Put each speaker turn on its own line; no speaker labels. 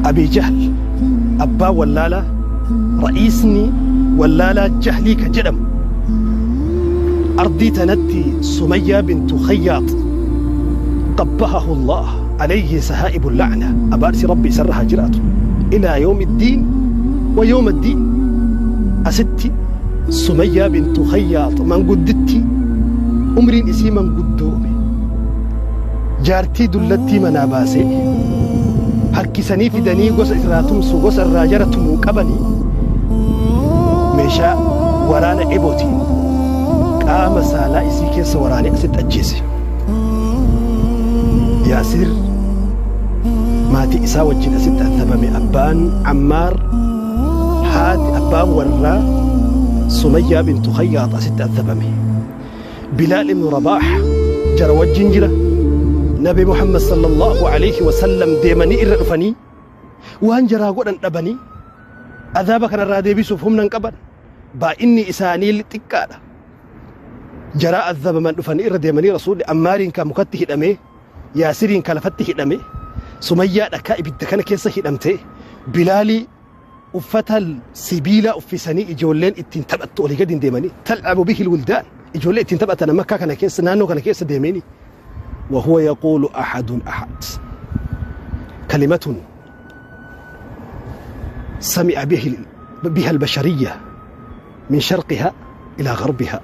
Abii Jahl abbaa wallaalaa ra'iisni wallaalaa Jahlii ka jedhamu ardii tanatti Sumayyaa bintu Khayyaat qabbahahu Allah alayhi sahaa'ibu la'na, abaarsi Rabbi isarra haa jiraatu ilaa yawmi ddiin wa yawma ddiin. Asitti Sumayyaa bintu Khayyaat mangudditti umriin isii manguddoome jaartii dullattii manaa baasee harkisanii fidanii gosa irraa tumsu, gosa irraa jara tumuu qabanii meeshaa waraana ebootiin qaama saalaa isii keessa waraanee asitti ajjeese. Yaasir maatii isaa wajjin asitti adabame. Abbaan Ammaar, haati abbaan warraa Sumayyaa bintu Khayyaat asitti adabame. Bilaal ibnu Rabaah jara wajjin jira. Nabi Muhammad sallallahu alayhi wa sallam deemanii irra dhufanii waan jaraa godhan dhabanii azaaba kanarraa deebisuuf humna hin qaban. Baay'inni isaanii xiqqaadha. Jaraa azabaman dhufanii irra deemanii Rasuulli Ammaariin kan mukatti hidhamee, Yaasiriin kan lafatti hidhame, Sumayyaa dhakaa ibidda kana keessa hidhamtee, Bilaalii uffata sibiilaa uffisanii ijoolleen ittiin taphattu olii gadi hin deemanii, tal'abu bihi wildaan, ijoollee ittiin taphatan Makkaa kana keessa, naannoo kana keessa deemanii, wa huwa yaquulu ahadun ahad, kalimatun sami'a biha albashariyya min sharqiha ila garbiha.